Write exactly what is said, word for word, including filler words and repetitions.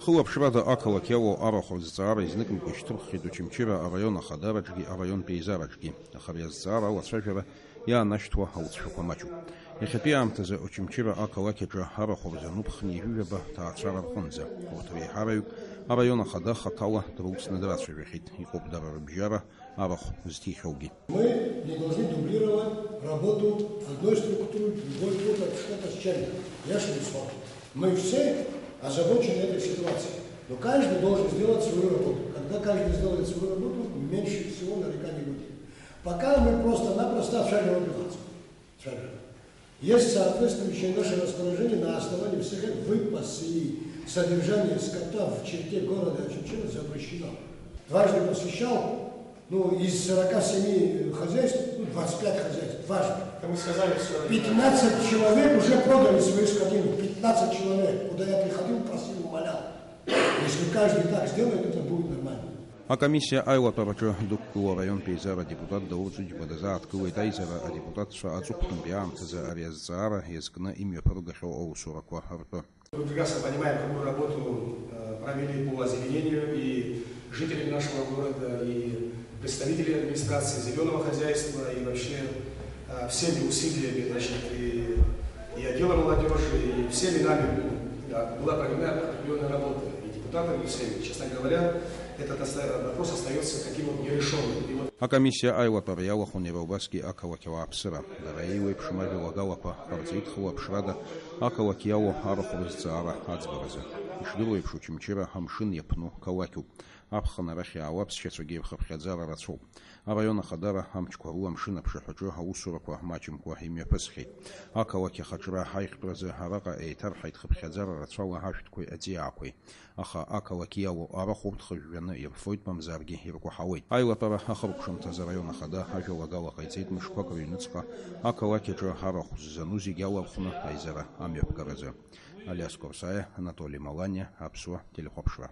Хылаԥшрада ақалақь иалоу арахә азҵаара изныкымкәа ишьҭырххьеит Очамчыра араион ахадараҿгьы араионтә еизараҿгьы, аха ари азҵаара алацәажәара иаанашьҭуа ауҵшәақәа маҷуп. Иахьатәи аамҭазы Очамчыра ақалақь аҿы арахә рзануп хынҩажәижәаба ҭаацәара рҟынӡа. Урҭ реиҳараҩык араион ахада хаҭала дрылҵны драцәажәахьеит, иҟоуп дара рыбжьара арахә зҭихьоугьы. Мы не должны дублировать работу одной структуры, другой, кто-то что-то с чем-то. Я же не спорю. Мы все озабочены этой ситуацией. Но каждый должен сделать свою работу. Когда каждый сделает свою работу, меньше всего нареканий будет. Пока мы просто-напросто отшагиваем от нас. Отшагиваем. Есть соответствующее наше распоряжение на основании всех этих выпасы и содержание скота в черте города Очамчыра запрещено. Дважды посещал, ну, из сорока семи хозяйств, ну, двадцать пять хозяйств, дважды. Это мы сказали, что пятнадцать человек уже продали свою скотину, пятнадцать человек, куда я приходил, просил, умолял. Если каждый так сделает, это будет нормально. Акомиссиа аилатәараҿы дықәгылоу араионтә еизара адепутат Даур Ҵәыџьба дазааҭгылеит аизара адепутатцәа аҵыхәтәантәи аамҭазы ари азҵаара иазкны имҩаԥыргахьоу аусурақәа ртәы. Мы прекрасно понимаем, какую работу э, провели по озеленению и жители нашего города, и представители администрации, зеленого хозяйства, и вообще э, всеми усилиями, значит, и, и отдела молодежи, и всеми нами, да, была проведена определенная работа. И депутатами, и всеми. Честно говоря, этот оста- вопрос остается таким вот нерешенным. И вот Акомиссиа аилатәара иалахәын иара убасгьы ақалақь ауааԥсыра. Дара еиуеиԥшым ажәа лагалақәа ҟарҵеит хылаԥшрада ақалақь иалоу арахә рызҵаара аӡбаразы. Ишдыру еиԥш, Очамчыра амшын иаԥну қалақьуп. Аԥхын арахь иаауа аԥсшьацәагьы рхыԥхьаӡара рацәоуп. Араион ахадара амчқәа рыла амшын аԥшаҳәаҿы аусурақәа маҷымкәа имҩаԥысхьеит. Ақалақь ахаҿра аиӷьтәразы араҟа еиҭарҳаит хыԥхьаӡара рацәала ашәҭқәеи аҵиаақәеи. Аха ақалақь иалоу арахә урҭ хыжәжәаны ирфоит, мамзаргьы иркәаҳауеит. Аилатәара ахыркәшамҭазы араион ахада ажәалагала ҟаиҵеит мышқәак рыҩныҵҟа ақалақь аҿы арахә ззану зегь алархәны аизара амҩаԥгаразы. Алиас Корсаиа, Анатоли Маланиа, Аԥсуа телехәаԥшра.